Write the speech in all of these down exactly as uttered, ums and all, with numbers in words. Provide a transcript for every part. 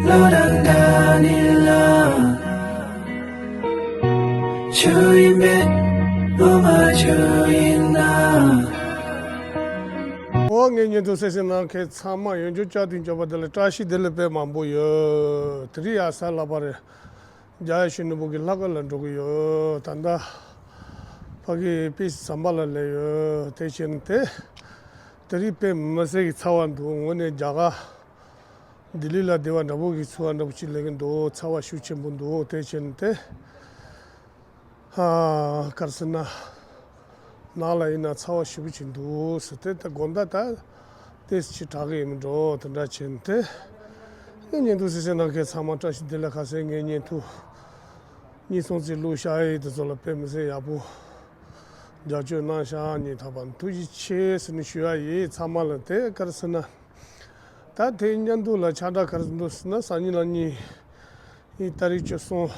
བློ་རང་འདྲ་ནི་ལ། ཆུ་ཡིན་མེད་བློ་མ་ཆུ་ཡིན་ན། འོ་ངའི་བརྙན་ཐུང་གསན་གཟིགས་གནང་མཁན་ཚང་མ་ཡོངས་རྫོགས་བསྐྱར་དུ་མགྱོགས་པ་དེ་ལ་བཀྲ་ཤིས་བདེ་ལེགས་དཔེ་མང་པོ་ཡོད། དེ་རིང་ཡ་གཟའ་ལྷག་པ་རེད། རྒྱ་ཡི་གཞོན་ནུ་བོ་གི་ལྷག་དཀར་ལ་འགྲོ་གི་ཡོད། ད་ལྟ་ཕ་གི་དཔེ་ཟམ་པ་ལ་སླེབས་ཡོད། དེ་བྱས་ནས་དེ་དེ་རིང་དཔེ་མི་སྲིད་ཀྱི་ཚ་བ་འདུག་དངོས་གནས་རྒྱ་གར་ལྡི་ལི་ལ་བསྡད་པ་འདྲ་པོ་གི་ཚོར་བ་འདྲ་པོ་ཅིག་སླེབས་ཀྱི་འདུག་ཚ་བ་ཤུགས་ཆེན་པོ་འདུག་དེ་བྱས་ནས་དེ། ཨ། ག་རེ་ཟེར་ན། ནང་ལ་ཡིན་ན་ཚ་བ་ཞེ་པོ་ཅིག་འདུག་ཟེར་ཏེ། ད་དགོང་དག་ད་ཏོག་ཙམ་ཅིག་དྲག་གི་ཡིན་མིན་འགྲོ། དེ་འདྲ་བྱས་ནས་དེ། ངའི་བརྙན་ཐུང་གསན་གཟིགས་གནང་མཁན་ཚང་མ་བཀྲ་ཤིས་བདེ་ལེགས། ཁ་སང་ངའི་བརྙན་ཐུང་གཉིས་གསུམ་ཙམ་བླུགས་བཞག་ཡས་དེ་ཚོ་ལ་དཔེ་མི་སྲིད་ཡག་པོ་རྒྱབ་སྐྱོར་གནང་ཤག་སྙིང་ཐག་པ་ནས་ཐུགས་རྗེ་ཆེ་ཟེར་ནས་ཞུ་ཡ་ཡིན། ཚང་མ་ལ་དེ་ག་རེ་ཟེར་ན། ད་དེའི་མཉམ་དུ་ལ་ཁྱབ་བསྒྲགས་ག་རེ་འདུག་ཟེར་ན། སང་ཉིན་གནངས་ཉིན་ཨི་ཏ་རིག་བཅུ་གསུམ།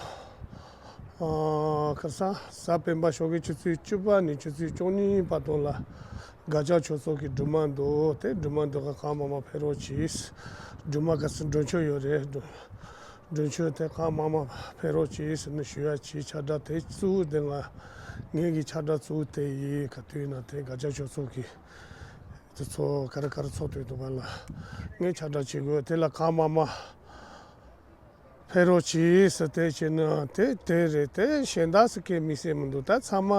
ཨ། ཁ་སང་གཟའ་སྤེན་པ་ཞོགས་ཀའི་ཆུ་ཚོད་བཅུ་པ་ནས་ཆུ་ཚོད་བཅུ་གཉིས་བར་དུ་ལ་སྒ་ཆ་ཆོས་ཚོགས་ཀྱི་སྒྲོལ་མ་འདུག་དེ་སྒྲོལ་མ་འདུག་ག་གང་མང་མང་ཕེབས་རོགས་གྱིས། སྒྲོལ་མ་ག་ཚོད་མགྲོན་ཆོག་ཡོད་རེད། སྒྲོལ་མགྲོན་ཆོག་དེ་གང་མང་མང་ཕེབས་རོགས་གྱིས་ཟེར་ནས་ཞུ་ཡ་གྱིས། ཁྱབ་བསྒྲགས་དེ་གཙོ་བོ་དེ་ང་ངེད་ཀྱི་ཁྱབ་བསྒྲགས་གཙོ་བོ་དེ་ཡིན། ག་དུས་ཡིན་ན་དེ་སྒ་ཆ་ཆོས་ཚོགས་ཀྱི་དེ་ཚོ་ག་རེ་ག་རེ་ཚོགས་དུས་དུ་བ་ལ་ངས་ཁྱབ་བསྒྲགས་བྱེད་དགོས། དེ་ལ་གང་མང་མང་ཕེབས་རོགས་གྱིས་ཟེར་དེ་བྱས་ན་དེ་དེ་རེད། དེ་གཞན་དག་ཟེར་མཁན་དམིགས་བསལ་མི་འདུག་ད་ཚང་མ་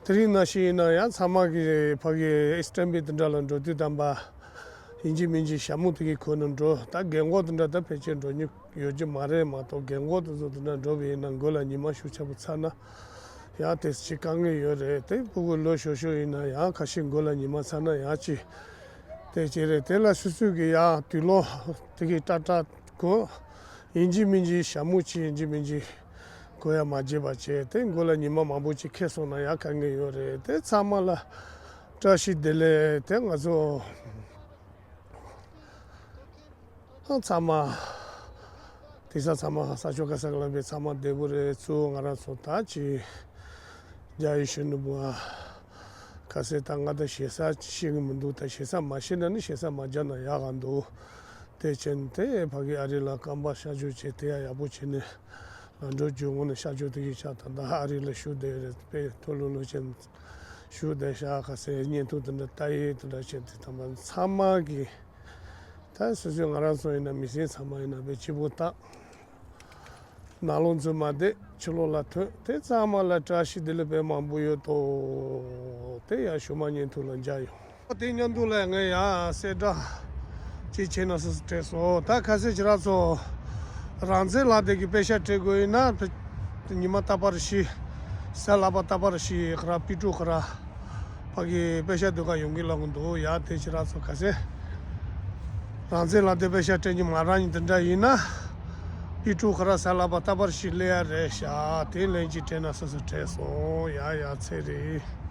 དེ་རིང་ནང་བཞིན་ཡིན་ན་ཡང་ཚང་མ་གི་ཕ་གི་ཨིས་ཊམ་པི་དེ་འདྲ་ལ་འགྲོ་དུས་ཙམ་པ་ཡིན་གཅིག་མིན་གཅིག་ཞྭ་མོ་དེ་གི་ཁོ་ན་འགྲོ། ད་རྒན་གོག་དེ་འདྲ་ད་ཕལ་ཆེར་འགྲོ་མྱོང་ཡོད་ཀྱི་མ་རེད། མ་གཏོགས་རྒན་གོག་དེ་ཚོ་དེ་འདྲ་འགྲོ་བ་ཡིན་ན་མགོ་ལ་ཉི་མ་ཤུགས་ཆེན་པོ་ཚ་ན་ཡང་དེ་ཅིག་དཀའ་ངལ་ཡོད་རེད། དེ་ཕྲུ་གུ་ལོ་ཤོར་ཤོར་ཡིན་ན་ཡང་ཁ་ཤས་མགོ་ལ་ཉི་མ་ཚ་ན་ཡང་ཅིག་དེ་ཅིག་རེད། དེ་ལ་སོ་སོ་གི་ཡང་དུས་ལོ་དེ་གི་སྐྲག་སྐྲག་གོ། ཡིན་གཅིག་མིན་གཅིག་ཞྭ་མོ་ཅིག་ཡིན་གཅིག་མིན་གཅིག་གོ་ཡ་མ་བརྗེད་པ་བྱས། དེ་མགོ་ལ་ཉི་མ་མང་པོ་ཅིག་ཁེལ་སོང་ན་ཡང་དཀའ་ངལ་ཡོད་རེད། དེ་ཚང་མ་ལ་བཀྲ་ཤིས་བདེ་ལེགས། དེ་ང་ཚོ་ཚང་མ་དེང་སང་ཚང་མ་ས་ཕྱོགས་ག་ས་ག་ལ་བས་ཚང་མ་བདེ་པོ་རེད། གཙོ་བོ་ང་རང་ཚོ་ད་ཅི་རྒྱ་ཡི་གཞོན་ནུ་བུ་ཨ་ཁ་སེ་ད་ང་ད་ཞེ་ས་ཤེས་གི་མི་འདུག་ད་ཞེ་ས་མ་ཤེས་ན་ནི་ཞེ་ས་མ་རྒྱག་ན་ཡག་ག་འདུག་དེ་བྱས་ནས་དེ་ཕ་གི་ཨ་རི་ལ་རྐང་པ་གཤག་བཅོས་བྱས་དེ་ཡ་ཡག་པོ་བྱས་ནས་ལམ་འགྲོ་རྒྱུ་ངོ་ནས་གཤག་བཅོས་དེ་གི་ཆ་ད་ད་ཨ་རི་ལ་བཞུགས་བསྡད་རེད། དཔེ་མཐོ་ལོ་ལོ་བྱས་ནས་བཞུགས་བསྡད་ཤག་ཁ་སེ་བརྙན་ཐུང་དེ་འདྲ་ལྟ་ཡི་དེ་འདྲ་བྱས་དེ་ད་མ་ཚང་མ་གི་ད་སོ་སོའི་ང་རང་ཚོ་ཡིན་ན་མི་སེར་ཚང་མ་ཡིན་ན་དཔེ་སྐྱིད་པོ་བཏང་། ནང་ལོགས་འཛུལ་མ་བསྡད། ཕྱི་ལོགས་ལ་ཐོན། དེ་ཚང་མ་ལ་བཀྲ་ཤིས་བདེ་ལེགས་དཔེ་མང་པོ་ཡོད་དོ། དེ་ཡང་ཞུ་མ་བརྙན་ཐུང་ལ་མཇལ་ཡོང་། དེ་མཉམ་དུ་ལ་ངས་ཡང་གསལ་བསྒྲགས་ཅིག་བྱས་ན་སོ་སོ་དྲན་སོང་། ད་ཁ་སང་ཁྱེད་རང་ཚོ་རང་བཙན་ལག་དེབ་ཀྱི་པེ་ཤག་སྤྲད་དགོས་ཡིན་ན་ཉི་མ་རྟག་པར་བཞི། གཟའ་ལྷག་པ་རྟག་པར་བཞི་ཁ་ར་པི་ཀྲུ་ཁ་ར་ཕ་གི་པེ་ཤག་སྡོད་ག་ཡོང་གི་ལབ་གི་འདུག་ཡ་དེ་ཁྱེད་རང་ཚོ་ག་ཚད་རང་བཙན་ལག་དེབ་པེ་ཤག་སྤྲད་ཀྱི་མ་རག་ཉིན་དེ་འདྲ་ཡིན་ན། པི་ཀྲུ་ཁ་ར་གཟའ་ལྷག་པ་རྟག་པར་བཞི་སླེབས་ཡ་རེད་ཤག་དེ་ལན་གཅིག་དྲན་ན་སོ་སོ་དྲན་སོང་། ཡ་ཡ་ཚེ་རིང་།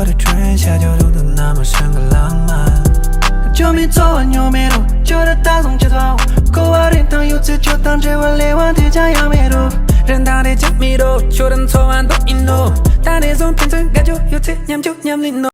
What a train, ཤར་ཕྱོགས་རུ་དུ་ན་མ་ཤང་གི་ལང་མ། ཅོ་མི་ཚོ་བ་ཉོ་མེ་རུ་ཅོ་ར་ད་སོང་ཅི་ཚོ། ཀོ་བ་རིན་ཐང་ཡོད་ཚེ་ཅོ་དང་འབྲེལ་བ་ལེ་བ་དེ་ཅང་ཡང་མེ་རུ། རིན་ཐང་རེ་ཅང་མེ་རུ་ཅོ་ར་ཚོ་བ་འདུག་ཨིན་ནོ། ད་ནས་བཟུང་ཕན་ཚུན་དགའ་ཅོ་ཡོད་ཚེ་མཉམ་ཅོ་མཉམ་ལིན་ནོ།